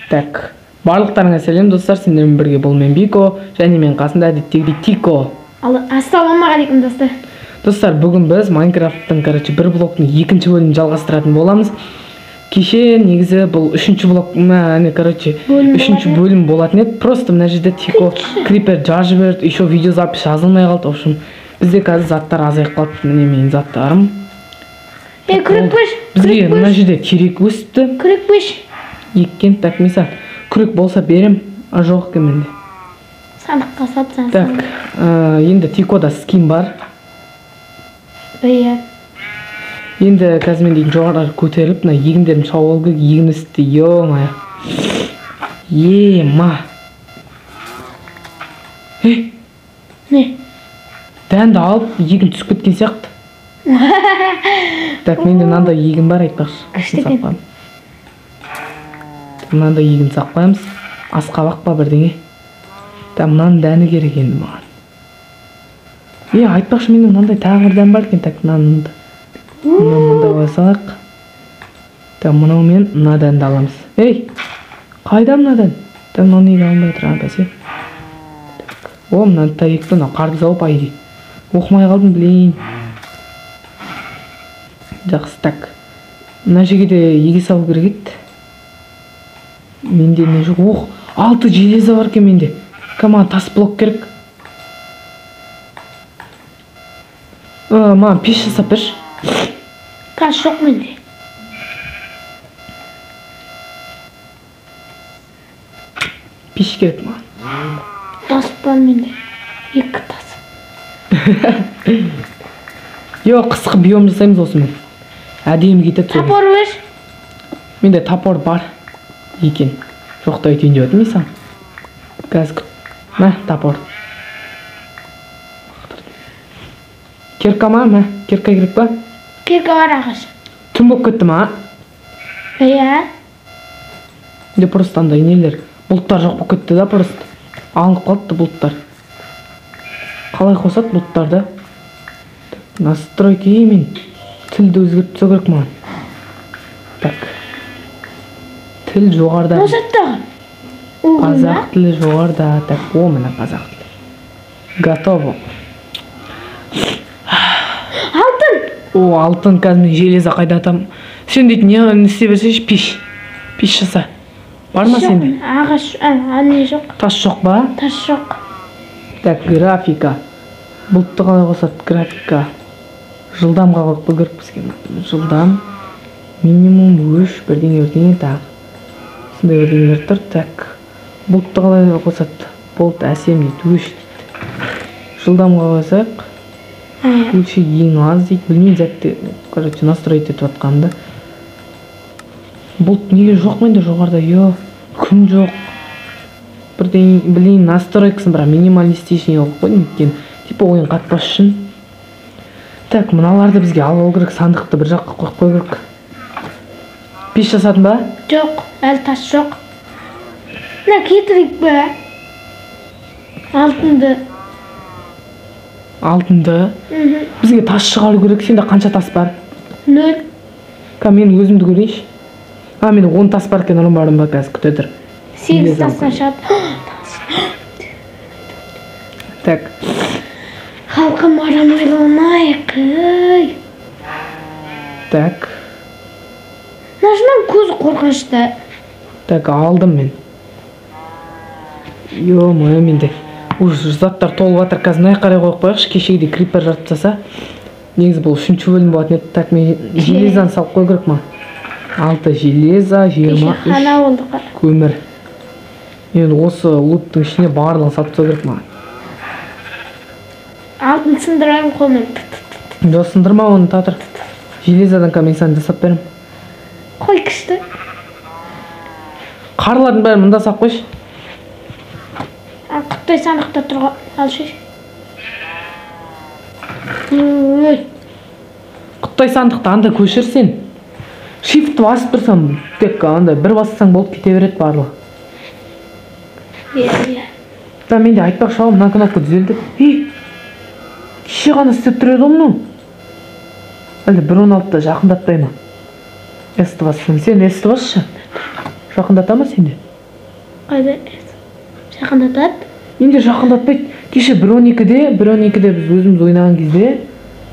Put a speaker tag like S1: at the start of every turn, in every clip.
S1: Так, барлықтарыңа сәлем достар, сендермен бірге бұл мен Бико, және мен қасымда әдеттегідей Тико.
S2: Ассалаумағалейкум достар.
S1: Достар, бүгін біз Майнкрафттың, короче, бір блоктың екінші бөлімін жалғастыратын боламыз. Кеше негізі бұл үшінші блок, міне, короче, үшінші бөлім болатын еді. Просто мына жерде Тико крипер жарып жіберді, еще видеозапись жазылмай қалды. В общем, бізде қазір заттар азайып қалды. Міне менің заттарым.
S2: Күрек қойшы.
S1: Бізге мына жерде терек өсіпті.
S2: Күрек қойшы.
S1: Еккен, так, мен саған күрек болса берем, а жоқ екен менде.
S2: Сандыққа сатсаң.
S1: Так, енді Тикода скин бар.
S2: Иә.
S1: Енді қазір мен дейтін жоғары көтеріліп, мына егіндерім шауып алу керек, егін өсті, ё-моё. Ема.
S2: Не?
S1: Дәнді алып, егін түсіп кеткен сияқты. Так, менде мынандай егін бар айтпақшы.
S2: Күшті екен.
S1: Мынандай егін сақ қоямыз. Асқабақ па бірдеңе. Так, мынаның дәні керек енді маған. Айтпақшы, менде мынандай тағы бір дән бар екен. Так, мынаны мында қоя салайық. Так, мынау мен мына дәнді аламыз. Ей, қайда мына дән? Так, мынау неге алынбай тұр, бәсе. Так, о, мынаны да екті, мынау қарбыз ау, по идее. Оқымай қалдым, блин. Жақсы, так. Мына жерге де еге салу керек еді. Менде не жоқ. Ох, 6 железо бар екен менде. Маған тас блок керек. Маған пеш жасап берші.
S2: Тас жоқ менде.
S1: Пеш керек маған.
S2: Тас бар менде. 2 тас.
S1: Йо, қысқы биом жасаймыз осымен. Әдемі кетеді.
S2: Топор берші.
S1: Менде топор бар екен. Жоқ та айтайын деп едім мен саған. Қазір күт. Мә, топор. Кирка ма? Мә, кирка керек па?
S2: Кирка бар ағаш.
S1: Түн болып кетті ма?
S2: Иә.
S1: Менде просто андай нелер, бұлттар жоқ болып кетті да, просто. Алынып қалыпты бұлттар. Қалай қосады бұлттарды? Настройки мен тілді өзгертіп тастау керек маған. Так. Тіл жоғарыда. Қазақ тілі жоғарыда. Так, о, міне қазақ тілі. Готово.
S2: Алтын.
S1: О, алтын, қазір мен железо қайда атам. Сен дейтін не істей берсейші, пеш. Пеш жаса. Бар ма сенде?
S2: Ағаш, не жоқ.
S1: Тас жоқ па?
S2: Тас жоқ.
S1: Так, графика. Бұлтты қалай қосады? Графика. Жылдамға қойып қою керек бізге. Жылдам. Минимум 3, бірдеңе бірдеңе тағы. Сондай бірдеңелер тұр. Так. Бұлтты қалай қосады? Бұлт әсем дейді, өш дейді. Жылдамға қойсақ, өші ең аз дейді. Білмеймін, зәтті, короче, настроить етіп жатқанымды. Бұлт неге жоқ менде жоғарыда? Йо, күн жоқ. Бірдеңе, білейін, настройкасын бірақ минималистичный қойып қойдым, өйткені типа ойын қатпас үшін. Так, мыналарды бізге алып алу керек, сандықты бір жаққа қойып қою керек. Пеш жасадың ба?
S2: Жоқ, әлі тас жоқ. Мына кетірейік пе? Алтынды.
S1: Алтынды? Бізге тас шығару керек. Сенде қанша тас бар?
S2: 0.
S1: Ка, мен өзімді көрейінші. А, менде 10 тас бар екен, ұрын барым ба, қазір күте тұр.
S2: 8 тастан шығады. Тас.
S1: Так.
S2: Халқым арамайланайық.
S1: Так.
S2: Мынашының көзі қорқынышты.
S1: Так, алдым мен. Ё-моё, менде уже заттар толып жатыр. Қазір мына қарай қойып қояйықшы, кешегідей крипер жарып тастаса. Негізі бұл үшінші бөлім болатын еді. Так, мен железаны салып қою керек маған. 6 железо, 23 көмір. Енді осы луттың ішіне барлығын салып тастау керек маған.
S2: Алтын сындырайын қолмен.
S1: Жоқ, сындырма оны, татыр. Железодан мен саған жасап беремін.
S2: Қой күшті.
S1: Қарлардың бәрін мында салып қойшы.
S2: Құттай сандықта тұр ғой, алшы. Ой.
S1: Құттай сандықты анда көшір сен. Shift басып тұрсам, тек анда бір бассаң болып кете береді барлығы.
S2: Иә, иә.
S1: Да, менде айтпақшы ау, мына кнопка түзелді. Ей, кеше ғана істеп тұр еді ғой мынау. Әлде 1.16-да жақындатпай ма? S-ті бассаң, сен S-ті басшы. Жақындата ма сенде?
S2: Қайда? Жақындатады.
S1: Менде жақындатпайды. Кеше 1.12-де, 1.12-де біз өзіміз ойнаған кезде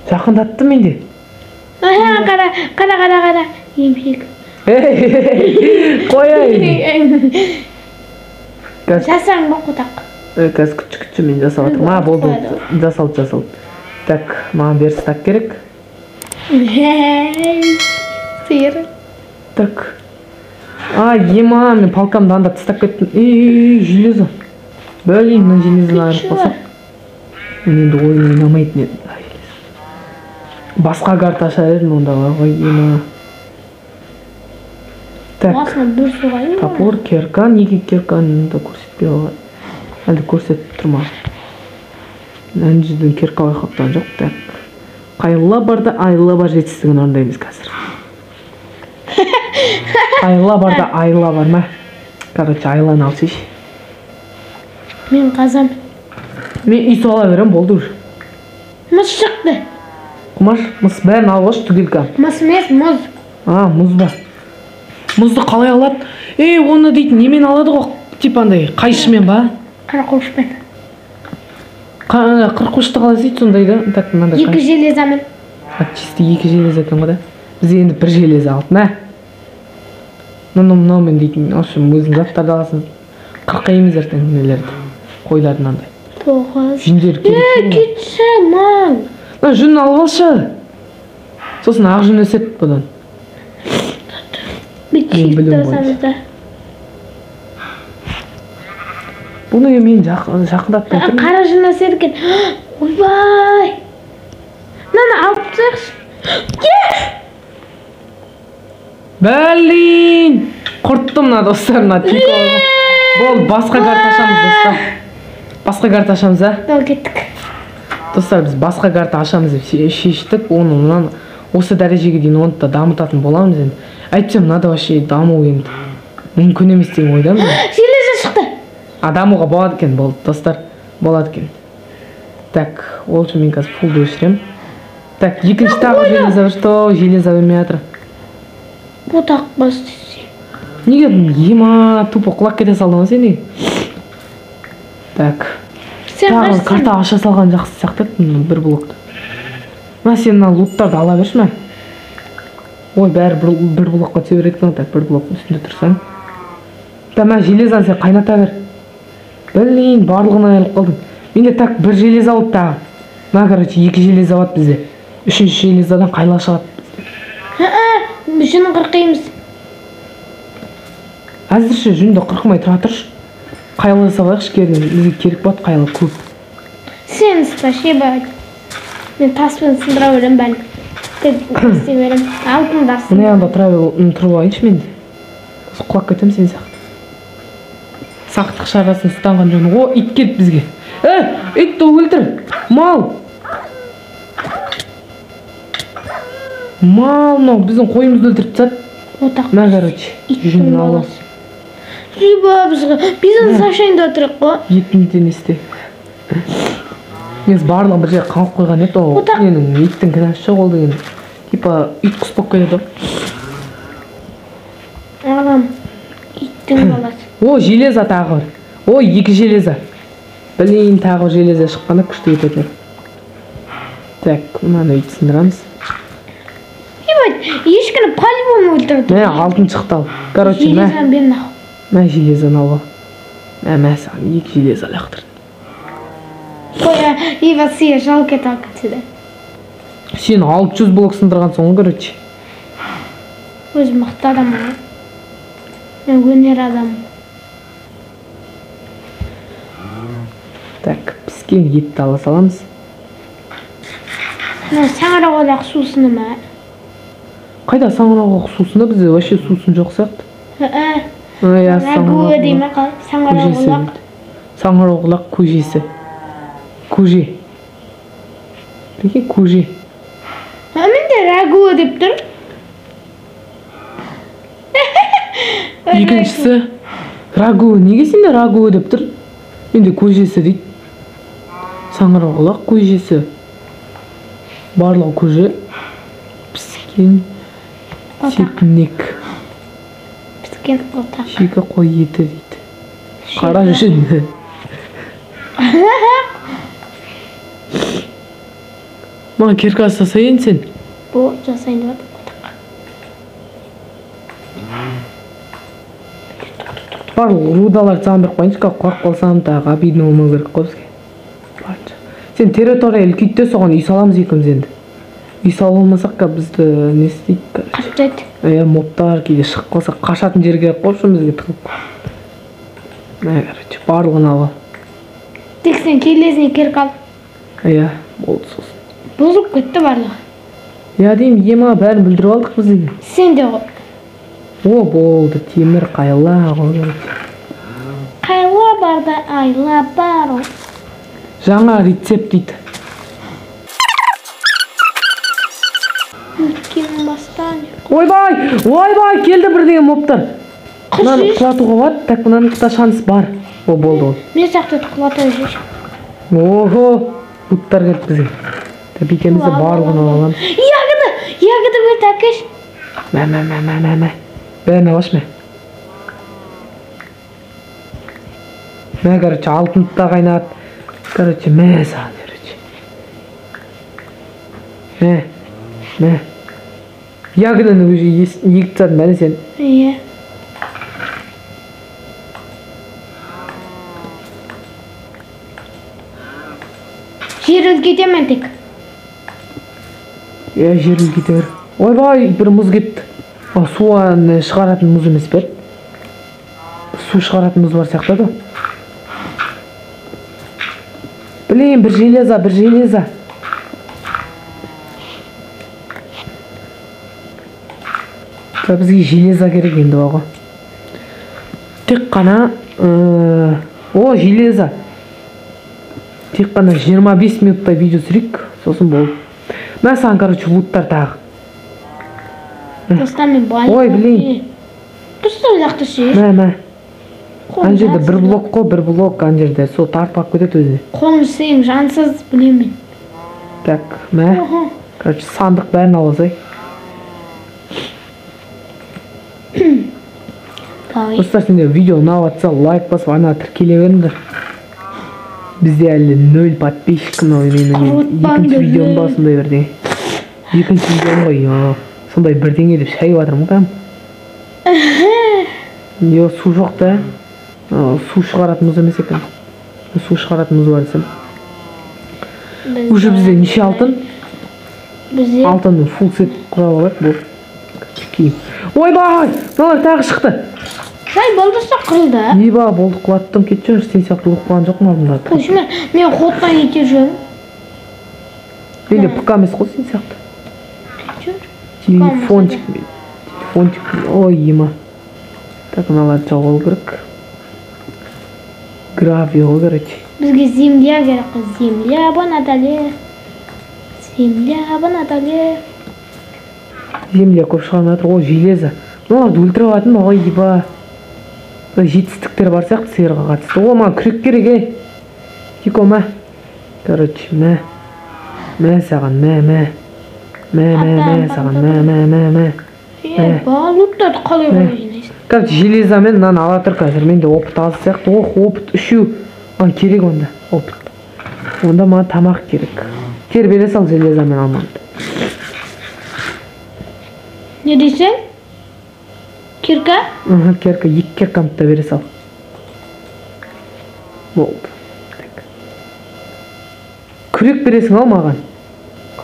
S1: жақындатты менде.
S2: Қара, қара, қара, қара. Емшек.
S1: Қояй.
S2: Жасаң ба қотақ?
S1: Қазір күтші-күтші мен жасап жатырмын. А, болды, жасалды, жасалды. Так, маған верстак керек.
S2: Сиыр.
S1: Так. А, ема, мен палкамды анда тастап кеттім. Ей, железо. Блин, мына железоны айырып қалсам. Мен енді ойын ойнамайтын едім. Басқа карта ашар едім онда ғой, ема. Так. Топор, кирка, неге кирканы да көрсетпей қойған? Әлде көрсетіп тұр ма? Мына жерден кирка байқап тұрған жоқ. Так. Қайла бар да айла бар жетістігін орындаймыз қазір. Айла бар да айла бар ма? Короче, айланы алсайшы.
S2: Мен қазам.
S1: Мен үй сала берем, болды уже.
S2: Мыс шықты.
S1: Құмаш, мыс бәрін алып алшы түгел кәм.
S2: Мыс емес, мұз.
S1: А, мұз ба? Мұзды қалай алады? Ей, оны дейтін немен алады ғой? Типа андай қайшымен ба?
S2: Қырқуышпен.
S1: Қырқуышты қалай істейді сондай да? Так, мынандай
S2: Екі железамен.
S1: А, чисто екі железа екен ғой да? Біз енді бір железа алдық, мә. Мынау мынаумен дейтін, в общем, өзің заттарды аласың. Қырқаймыз ертең нелерді. Қойларды мынандай.
S2: 9.
S1: Жүндер керек.
S2: Кетші, мал.
S1: Мына жүнін алып алшы. Сосын ақ жүн өседі бұдан.
S2: Мен
S1: білуім бойынша. Бұны мен жақындатпай тұрмын.
S2: Қара жүн өседі екен. Ойбай. Мынаны алып тастайықшы.
S1: Блин! Құртты мына достар, мына тико. Болды, басқа карта ашамыз достар. Басқа карта ашамыз, а?
S2: Давай кеттік.
S1: Достар, біз басқа карта ашамыз деп шештік. Оны мынаны осы дәрежеге дейін оны да дамытатын боламыз енді. Әйтпесе мынада вообще даму енді мүмкін емес деген ойдамын.
S2: Железо шықты.
S1: А, дамуға болады екен, болды достар, болады екен. Так, ол үшін мен қазір фулды өшіремін. Так, екінші тағы железо, что железо бермей жатыр.
S2: Бұтақ бас десе.
S1: Неге ема тупо құлап кете салдың ғой сен неге? Так. Тағы карта аша салған жақсы сияқты еді, бір блокты. Мына сен мына луттарды ала берші мә. Ой, бәрі бір блокқа түсе береді екен. Так, бір блоктың үстінде тұрсаң. Да, мә, железаны сен қайната бер. Блин, барлығын айырылып қалдым. Менде так бір железо алып тағы. Мына, короче, екі железо алады бізде. Үшінші железодан қайла шығады бізде.
S2: Жүнін қырқимыз.
S1: Әзірше жүнді қырқымай тұра тұршы. Қайла салайықшы, бізге керек болады қайла көп.
S2: Сен спасибо. Мен таспен сындыра беремін бәрін. Тек істей беремін. Алтын да
S1: Мына янда тұрып алайыншы мен де. Құлап кетемін сен сияқты. Сақтық шарасын ұстанған жөн. О, ит келді бізге. Итті өлтір. Мал. Мал мынау біздің қойымызды өлтіріп тастады.
S2: Отақ.
S1: Мә, короче, жүнін алып.
S2: Либо бізін сашайында отырық қой.
S1: Етін не істе. Негізі барлығын бір жерге қаңып қойған еді ол. Ненің иттің кінәсі жоқ ол деген. Типа ит құс болып кетеді ғой.
S2: Ағам, иттің баласы.
S1: О, железо тағы бір. О, екі железо. Блин, тағы бір железо шыққанда күшті кететін еді. Так, мынаны өйтіп сындырамыз.
S2: Ебать, ешкіні по-любому өлтірді.
S1: Мә, алтын шықты ал. Короче, мә.
S2: Железоны бер нахуй.
S1: Мә, железоны ал. Мә, мә, саған екі железо лақтырдым.
S2: Қоя, ебать, сиыр жалко кетіп кетеді.
S1: Сен 600 блок сындырғансың ғой, короче.
S2: Өзім мықты адаммын ғой. Мен өнер адаммын.
S1: Так, піскен етті ала саламыз.
S2: Мына саңырауқұлақ сусыны ма?
S1: Қайда саңырауқұлақ сусыны? Бізде вообще сусын жоқ сияқты. Ой,
S2: Рагу
S1: саңырауқұлақ
S2: дей ме қалай? Саңырауқұлақ.
S1: Саңырауқұлақ көжесі. Көже. Прикинь, көже.
S2: Менде рагу деп тұр.
S1: Екіншісі рагу. Неге сенде рагу деп тұр? Менде көжесі дейді. Саңырауқұлақ көжесі. Барлығы көже. Піскен
S2: Отақ.
S1: сепнек.
S2: Піскен отақ.
S1: Шикі қой еті дейді. Қара жүн. Маған кирка жасайын сен.
S2: Бұл жасайын деп жатыр.
S1: Барлық рудаларды саған беріп қояйыншы, қорқып қалсам тағы обидно болмау керек қой бізге. Барынша. Сен территория үлкейт те, соған үй саламыз екеуміз енді. Үй сала алмасақ та бізді не істейді, короче.
S2: Қашып.
S1: Иә, мобтар кейде шығып қалса қашатын жер керек қой, общем бізге тығылып. Мә, короче, барлығын алып ал.
S2: Тек сен келесіне кирка ал.
S1: Иә, болды сосын.
S2: Бұзылып кетті барлығы.
S1: Иә деймін, ема бәрін бүлдіріп алдық біз деген.
S2: Сен де ғой.
S1: О, болды, темір қайла ғой, короче.
S2: Қайла бар да айла бар ғой.
S1: Жаңа рецепт дейді.
S2: Өткен бастан.
S1: Ойбай, ойбай, келді бірдеңе мобтар. Мынаны құлатуға болады, так мынаның да шанс бар. О, болды ол.
S2: Мен сияқты құлата жүрші.
S1: Охо, бұттар келді бізге. Так, екеуміз де барлығын ала аламыз.
S2: Ягода, ягода берді әкеш.
S1: Мә, мә, мә, мә, мә, мә. Бәрін алшы, мә. Мә, короче, алтынды да қайнат. Короче, мә саған, короче. Мә, мә. Ягоданы уже егіп тастадың бәне сен.
S2: Иә. Жер үлкейтемін тек.
S1: Иә, жер үлкейте бер. Ойбай, бір мұз кетті. А, су шығаратын мұз емес пе? Су шығаратын мұз бар сияқты да. Блин, бір железа, бір железа. Та бізге железа керек енді баға. Тек қана, о, железа. Тек қана 25 минутта видео түсірейік, сосын болды. Мә саған, короче, луттар тағы.
S2: Достар, мен бай.
S1: Ой, блин.
S2: Дұрыс лақтыршы.
S1: Мә, мә. Ана жерде бір блок қой, бір блок ана жерде. Сол тартып алып кетеді өзіне.
S2: Қолым сен жансыз білемін мен.
S1: Так, мә. Короче, сандық бәрін ала алсай. Достар, сендер видео ұнап жатса, лайк басып, ана тіркеле беріңдер. Бізде әлі 0 подписчик, мынау менің екінші видеом ба, сондай бірдеңе. Екінші видеом ғой, ё. Сондай бірдеңе деп шайып жатырмын кәдімгі. Ё, су жоқ та. Су шығаратын мұз емес екен. Су шығаратын мұз бар десем. Уже бізде неше алтын?
S2: Бізде
S1: алтынның фулл сет құрап алайық, болды. Киім. Ойбай, мыналар тағы шықты.
S2: Жай болды, қырылды.
S1: Еба, болды, құлаттым, кетші, сен сияқты өліп қалған жоқпын алдында.
S2: Қойшы, мен хоттан ете жүремін.
S1: Менде ПК емес қой сен сияқты. Телефончик, телефончик, ой, ема. Так, мыналарды жауып алу керек. Гравий ғой, короче.
S2: Бізге земля керек қой, земля банатале. Земля банатале.
S1: Земля көп шығармай жатыр, о, железо. Мыналарды өлтіріп алатын, ой, еба. Жетістіктер бар сияқты сиырға қатысты. О, маған күрек керек, ей. Тико, мә. Короче, мә. Мә саған, мә, мә. Мә, мә, мә саған, мә, мә, мә, мә.
S2: Луттарды қалай қалай жинайсың?
S1: Короче, железомен мынаны ала тұр қазір. Менде опыт аз сияқты. Ох, опыт үшеу. Маған керек онда, опыт. Онда маған тамақ керек. Кер бере сал железомен алмамды.
S2: Не дейсің? Кирка?
S1: Мхм, кирка, екі киркамды да бере сал. Болды. Так. Күрек бересің ау маған.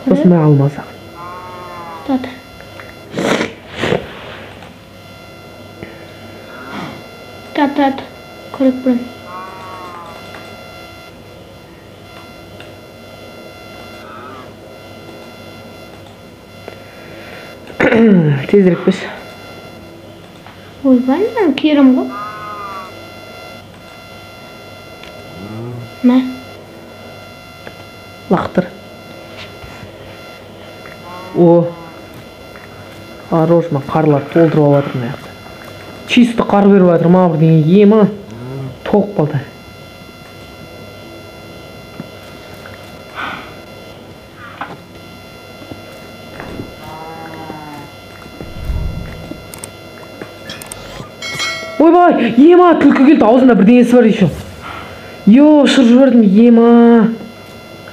S1: Сосын мен алма саған.
S2: Тата. Тата, күрек беремін.
S1: Тезірек беш.
S2: Ойбай, мен керім ғой. Мә.
S1: Лақтыр. О. Хорош, ма қарлар толтырып алып жатыр мына жақта. Чисто қар беріп жатыр ма бірдеңе, ема. Толып қалды. Ойбай, Ойбай, ема, түлкі келді, аузында бірдеңесі бар еще. Йо, ұшырып жібердім, ема.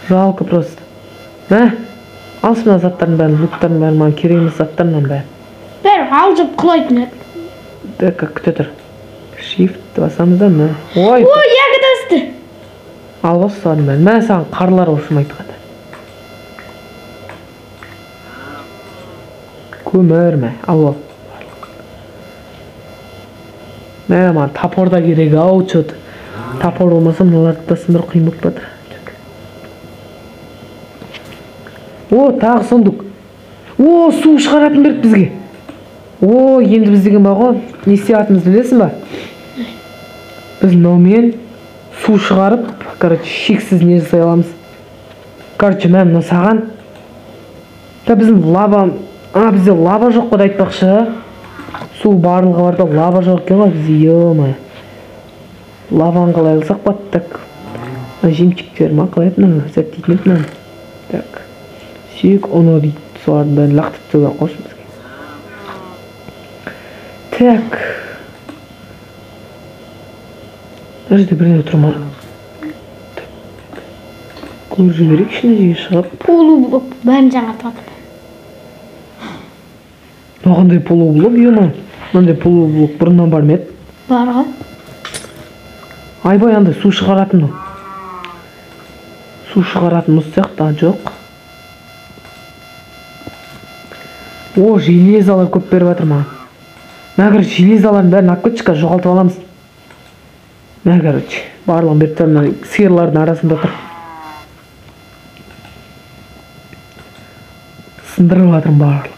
S1: Жалко просто. Мә, алшы мына заттардың бәрін, луттардың бәрін, маған керек емес заттар мынаның бәрі.
S2: Бәрі алжып құлайтын еді.
S1: Так, күте тұр. Shift басамыз да, мә. Ой.
S2: Ой, ягода өсті.
S1: Ал осы солардың бәрін. Мә, саған қарлар ұшырмайды қата. Көмір, мә, ал ал. Мә, маған топор да керек ау, чё-то. Топор болмаса мыналарды да сындыру қиын болып жатыр. О, тағы сундук. О, су шығаратын берді бізге. О, енді біз деген бар ғой, не істеп жатырмыз білесің ба? Біз мынаумен су шығарып, короче, шексіз не жасай аламыз. Короче, мә, мына саған. Та біздің лава, а, бізде лава жоқ қой айтпақшы. Су барлығы бар да лава жоқ екен ғой бізде, ё-моё. Лаваны қалай алсақ болады? Так. Мына жемчиктер ма қалай еді мынаны? Зат дейтін еді мынаны. Так. Сүйек ұны дейді. Солардың бәрін лақтырып тастау керек қойшы бізге. Так. Мына жерде бірдеңе тұр ма? Так. Көріп жіберейікші мына жерге шығып.
S2: Полублок бәрін жаңартып жатыр.
S1: Мынау қандай полублок, ё-моё? Мынандай полублок бұрыннан бар ма еді?
S2: Бар ғой.
S1: Айбай, андай су шығаратын мынау. Су шығаратын мұз сияқты, а жоқ. О, железалар көп беріп жатыр маған. Мә, короче, железалардың бәрін алып кетші, қазір жоғалтып аламыз. Мә, короче, барлығын беріп тұр, мына сиырлардың арасында тұр. Сындырып жатырмын барлығын.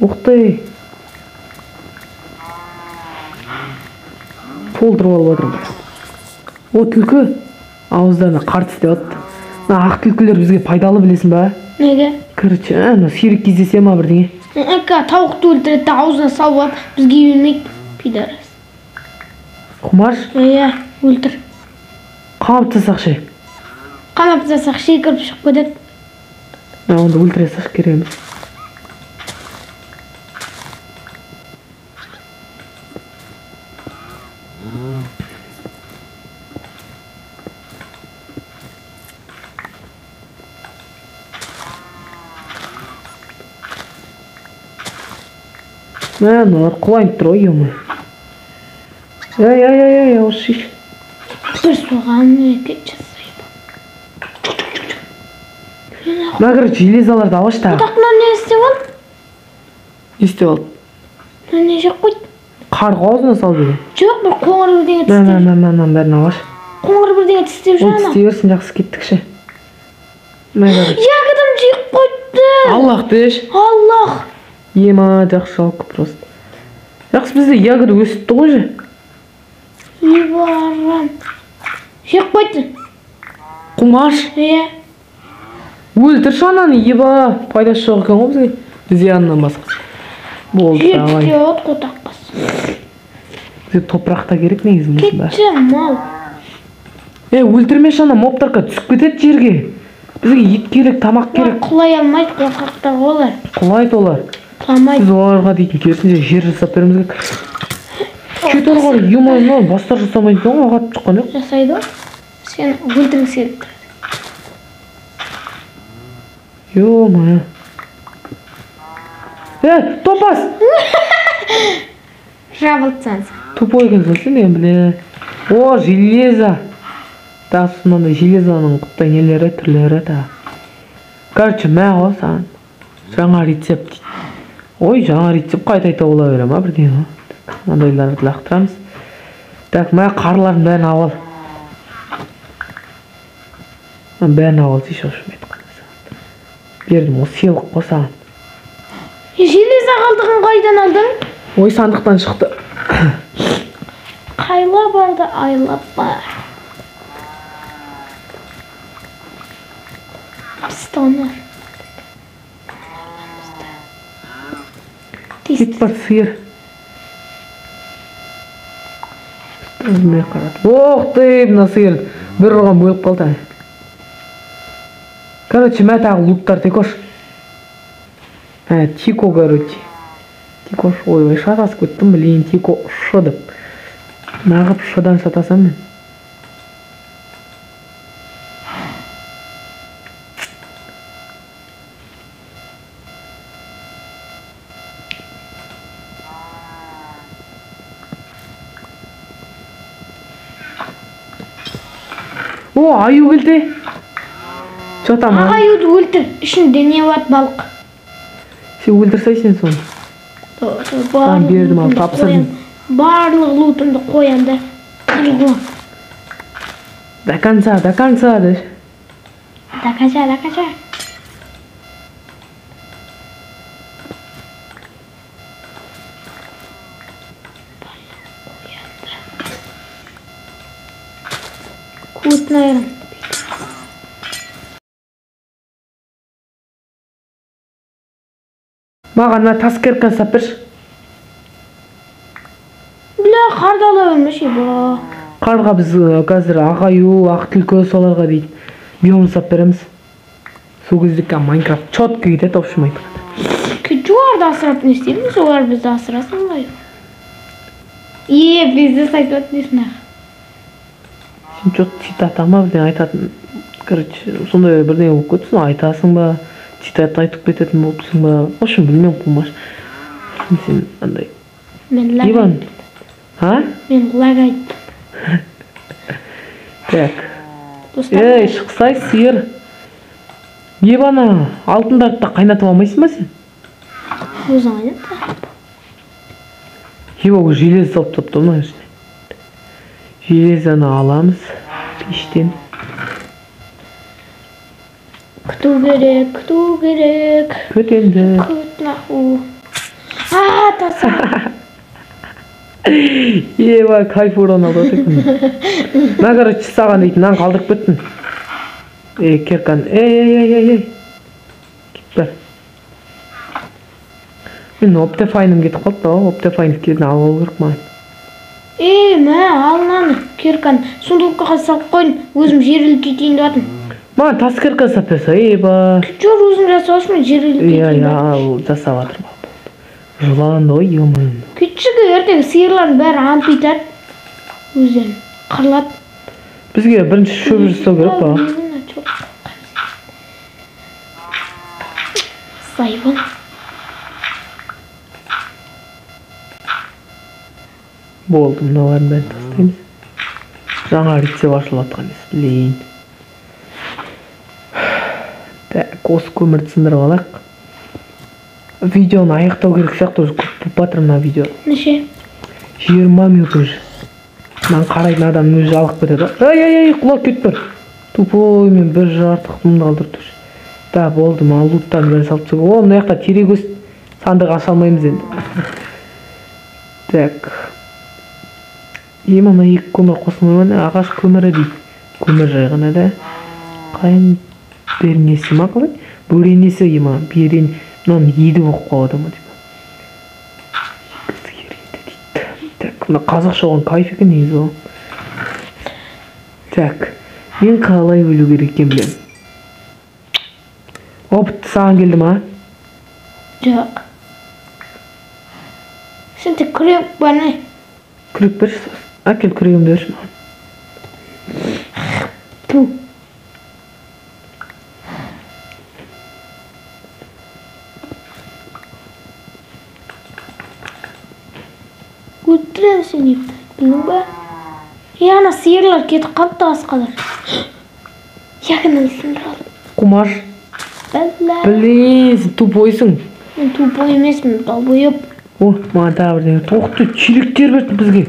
S1: Ух ты! Толтырып алып отырмын. О, түлкі! Ауыздарына қар тістеп атты. Мына ақ түлкілер бізге пайдалы, білесің ба?
S2: Неге?
S1: Короче, мына сирек кездесе ма бірдеңе?
S2: Әка, тауықты өлтіреді де аузына салып алып, бізге бермейді, пидорас.
S1: Құмаш?
S2: Иә, өлтір.
S1: Қамап тастасақ ше?
S2: Қамап тастасақ ше, кіріп шығып кетеді.
S1: Ә, онда өлтіре салсақ керек емес. Мә, мыналар құлайын тұр ғой, ё-моё. Эй, эй, эй, эй, осы шеш.
S2: Бір соған екі жасайды.
S1: Мә, короче, железаларды алшы тағы.
S2: Бұтақ мынау не істеп алды?
S1: Не істеп алды?
S2: Мынау не жеп қойды?
S1: Қар ғой аузына салып жеген.
S2: Жоқ, бір қоңыр бірдеңе
S1: Мә,
S2: тістеп
S1: мә, мә, мә, мынаның бәрін алшы.
S2: Қоңыр бірдеңе тістеп жүр
S1: Ол
S2: ана.
S1: тістей берсін, жақсы кеттік ше. Мә, короче.
S2: Ягодам жеп қойды.
S1: Аллах деш.
S2: Аллах.
S1: Ема, жақсы жалко просто. Жақсы, бізде ягода өсіпті ғой же.
S2: Ебарам. Жеп қойды.
S1: Құмаш.
S2: Иә.
S1: Өлтірші ананы, еба. Пайдасы жоқ екен ғой бізге. Зиянынан басқа. Болды,
S2: Жеп
S1: давай.
S2: тістеп алды қотақпас.
S1: Бізге топырақ та керек негізі, білесің ба?
S2: Кетші, мал.
S1: Е, өлтірмеші ана мобтарға түсіп кетеді жерге. Бізге ет керек, тамақ керек.
S2: Олар құлай алмайды, қорқақтар олар.
S1: Құлайды олар.
S2: Құламайды.
S1: Біз оларға дейтін керісінше жер жасап беруіміз керек. Кет оларға, ё-моё, мынау бастар жасамайды екен ғой, ағатып шыққан жоқ.
S2: Жасайды ғой. Сен өлтіргісі келіп тұр.
S1: Ё-моё. Е, топас!
S2: Жабылтсаң.
S1: Тупой екенсің сен енді, бля. О, железо. Тағы мынандай железоның құттай нелері, түрлері тағы. Короче, мә ғой саған. Жаңа рецепт дейді. Ой, жаңа рецепт қайта айта бола бере ма бірдеңе ғой. Так, мынандайларды лақтырамыз. Так, мә, қарлардың бәрін алып ал. Мына бәрін алып ал дейші, общем, айтқанда саған. Бердім, ол сыйлық қой саған.
S2: Железо қалдығын қайдан алдың?
S1: Ой, сандықтан шықты.
S2: Қайла барды, айлап бар. Пістонар.
S1: Кет бар, сиыр. Өзіме қарады. Ох ты, мына сиыр бір ұрған бөліп қалды. Короче, мә тағы луттар текош. Тико, короче. Тико, ойбай, шатасып кеттім, блин, Тико ш деп. Нағып шыдан шатасам мен. О, аю келді. Че там?
S2: Ақ аюды өлтір, ішінде не бар балық.
S1: Сен өлтірсай сен соны. Саған бердім ал, тапсырдым.
S2: Барлық лутымды қоям да.
S1: До конца, до конца деші.
S2: До конца, до конца. Кут, наверное.
S1: Маған мына тас кірка жасап берші.
S2: Бля, қарды ала бермеші, ба.
S1: Қарға біз қазір ақ аю, ақ түлкі соларға дейді. Биом жасап береміз. Сол кезде Майнкрафт четко кетеді, в общем айтқанда.
S2: Жоғарды асырап не істейміз, олар бізді асырасын ғой. Е, бізді айтып өтінесің ақ.
S1: Сен чё цитата ма бірдеңе айтатын, короче, сондай бірдеңе болып кетсін, айтасың ба, цитата айтып кететін болыпсың ба, в общем, білмеймін қумаш. Сен андай.
S2: Мен лаг айттым.
S1: А?
S2: Мен лаг айттым.
S1: Так. Ей, шықсай, сиыр. Ебана, алтындарды да қайнатып алмайсың ба сен?
S2: Өзің қайнат.
S1: Еба, ол желез салып тастапты мына ішіне. Железаны аламыз пештен.
S2: Күту керек, күту керек.
S1: Күт енді.
S2: Күт наху. А, таса.
S1: Еба, кайф урон алды екен. Мына, короче, саған дейтін нан қалдырып кеттім. Ей, керкан. Ей, ей, ей, ей, ей. Кет бар. Мен оптефайным кетіп қалыпты, оптефайн кезін алып алу керек маған.
S2: Ей, мә, ал мынаны, керкан. Сундукқа салып қойдым, өзім жеріліп кетейін деп жатырмын.
S1: Маған тас керка жасап берсе, еба.
S2: Жоқ, өзің жасап алшы, мен жеріліп кетейін
S1: Иә,
S2: деп.
S1: иә, ол жасап жатырмын. Жыланды ғой, ё-моё.
S2: Кетші, ертең сиырлардың бәрі ампитады. Өздерін қырылады.
S1: Бізге бірінші шөп жасау керек па?
S2: Сайбан.
S1: Болды, мыналардың бәрін тастаймыз. Жаңа рецепт ашылып жатқан емес, блин. Так, осы көмірді сындырып алайық. Видеоны аяқтау керек сияқты, уже көп болып жатыр мына видео.
S2: Неше?
S1: 20 минут уже. Мынаны қарайтын адамның өзі жалығып кетеді. Ей, ей, ей, құлап кетіп тұр. Тупой, мен бір жарты қымды қалдырып тұр. Да, болды, мына луттан бәрін салып тастау. О, мына жақта терек өсті. Сандық аша алмаймыз енді. Так. Ема, мына екі көмір қосылмай ма? Ағаш көмірі дейді. Көмір жай ғана да. Қайын бернесі ма қалай? Бөренесі ема, берен. Мынаның еді болып қалады ма деймін. Дейді. Так, мына қазақша оған кайф екен негізі ол. Так, мен қалай өлу керек екенін білемін. О, бітті, саған келді ма?
S2: Жоқ. Сен тек күрек бар не?
S1: Күрек берші. Әкел күрегімді берші маған.
S2: Ту. Өлтіремін сені, білдің ба? Е, ана сиырлар кетіп қалыпты асқалар. Якынын сындырып алдым.
S1: Қумаш.
S2: Бәлә.
S1: Блин, сен тупойсың.
S2: Мен тупой емеспін, долбоеб.
S1: О, маған тағы бірдеңе. Тоқты, теректер берді бізге.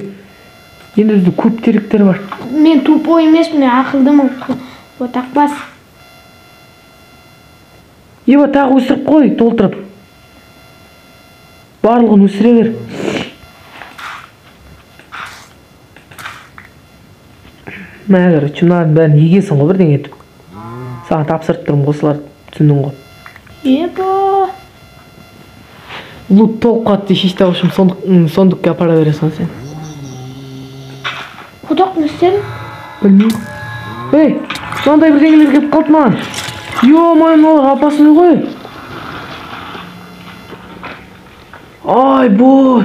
S1: Енді бізде көп теректер бар.
S2: Мен тупой емеспін, мен ақылдымын. Отақбас.
S1: Еба, тағы өсіріп қой, толтырып. Барлығын өсіре бер. Мә, короче, мынаның бәрін егесің ғой бірдеңе етіп. Саған тапсырып тұрмын ғой, осыларды түсіндің ғой.
S2: Еба.
S1: Лут толып қалды десе, в общем, сондыққа апара бересің сен.
S2: Құдық не істедің?
S1: Білмеймін. Ей, мынандай бірдеңелер келіп қалды маған. Ё-моё, мыналар опасный ғой. Ай, бой.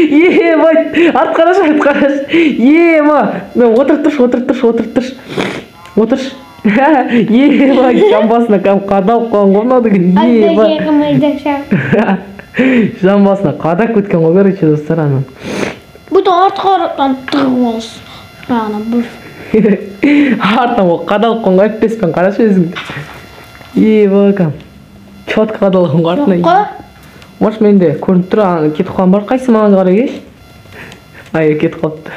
S1: Ебать, арт қарашы, арт қарашы. Ема, мен отырып тұршы, отырып тұршы, отырып тұршы. Отыршы. Ебать, жамбасына кәдімгі қадалып қалған ғой мынау деген. Ебать. Жамбасына қадап кеткен ғой, короче, достар, анан.
S2: Бұны артқа қараптан тығып алсын. Жағына бір.
S1: Артынан ол қадалып қалған ғой, әппеспен қарашы өзің. Ебать, кәдімгі. Четко қадалған ғой артына.
S2: Жоқ қой.
S1: Может, менде көрініп тұр, ана кетіп қалған бар. Қайсы маған қарай келші? Ай, кетіп қалыпты.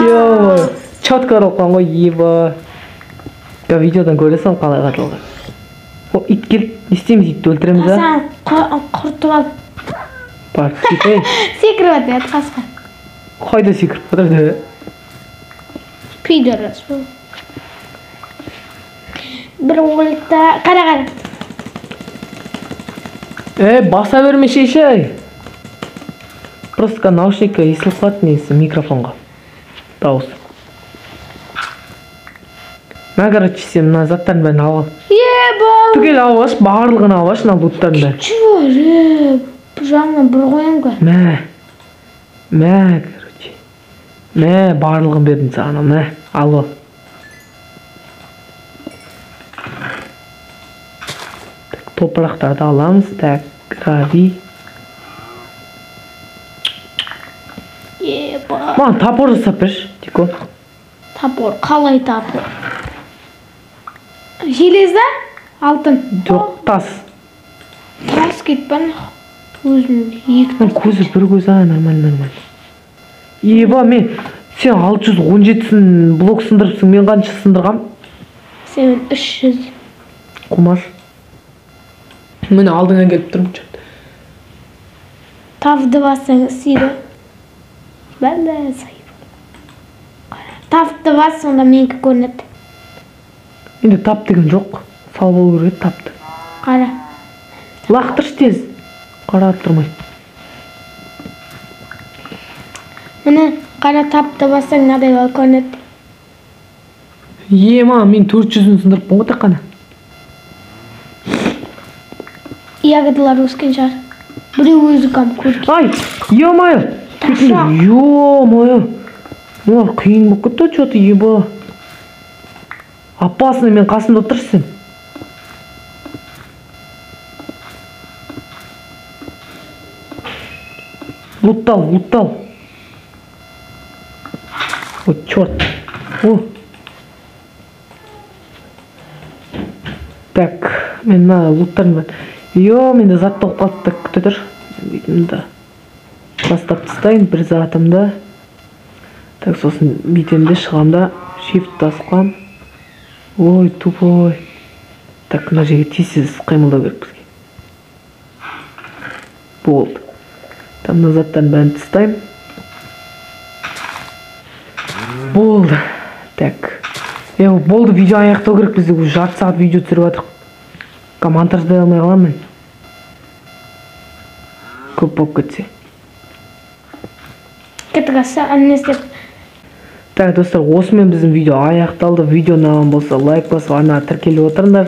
S1: Ё-моё, четко қадалып қалған ғой, еба. Я видеодан көресің қалай қадалған. О, ит келді. Не істейміз, итті өлтіреміз, а?
S2: Қасаң құртып ал.
S1: Бар, кетейін.
S2: Секіріп жатыр, еді қасқа.
S1: Қайда секіріп жатыр?
S2: Пидорас бұл. Бір өлті. Қара, қара.
S1: Ей, баса берме шешей. Просто наушникке естіліп қалады негізі микрофонға. Дауыс. Мә, короче, сен мына заттардың бәрін алып ал.
S2: Еба!
S1: Түгел алып алшы, барлығын алып алшы, мына луттардың бәрін.
S2: Чего, жағынан бір қоямын ғой.
S1: Мә. Мә, короче. Мә, барлығын бердім саған, мә, алып ал. Так, топырақтарды аламыз, так, гравий.
S2: Еба.
S1: Маған топор жасап берші, Дико.
S2: Топор, қалай топор? Железо? Алтын.
S1: Жоқ, тас.
S2: Тас кетпен өзім екі тас.
S1: Көзі бір көзі, а, нормально, нормально. Еба, мен сен алты жүз он жетісін блок сындырыпсың, мен қанша сындырғам?
S2: Сен 300.
S1: Қумаш. Міне алдыңа келіп тұрмын, чёрт.
S2: Тавды бассаң істейді. Бәлі сайып. Тавды бас, сонда менікі көрінеді.
S1: Менде тап деген жоқ. Сау болу керек еді тапты.
S2: Қара.
S1: Лақтыршы тез. Қарап тұрмай.
S2: Міне, қара тапты бассаң мынадай болып көрінеді.
S1: Ема, мен төрт жүзін сындырыппын ғой тек қана.
S2: Ягодалар өскен шығар. Біреу өзі кәдімгі көрген.
S1: Ай, ё-моё!
S2: Таша.
S1: Ё-моё! Мыналар қиын болып кетті, чё-то, еба. Опасно, мен қасымда отырсың сен. Луттал, луттал. О, черт. О. Так, мен мына луттардың бәрін. Йо, менде зат толып қалды. Так, күте тұр. Бүйтімді бастап тастайын бір затымды. Так, сосын бүйтемін де шығамын да, shift басып қоямын. Ой, тупой. Так, мына жерге тез-тез қимылдау керек бізге. Болды. Там мына заттардың бәрін тастаймын. Болды. Так. Болды, видео аяқтау керек бізде. Уже жарты сағат видео түсіріп жатырмық. Монтаждай алмай қаламын мен. Көп болып кетсе.
S2: Кеттік аса, әнне істеп.
S1: Так, достар, осымен біздің видео аяқталды. Видео ұнаған болса, лайк басып, арнаға тіркеліп отырыңдар.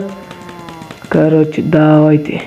S1: Короче, давайте.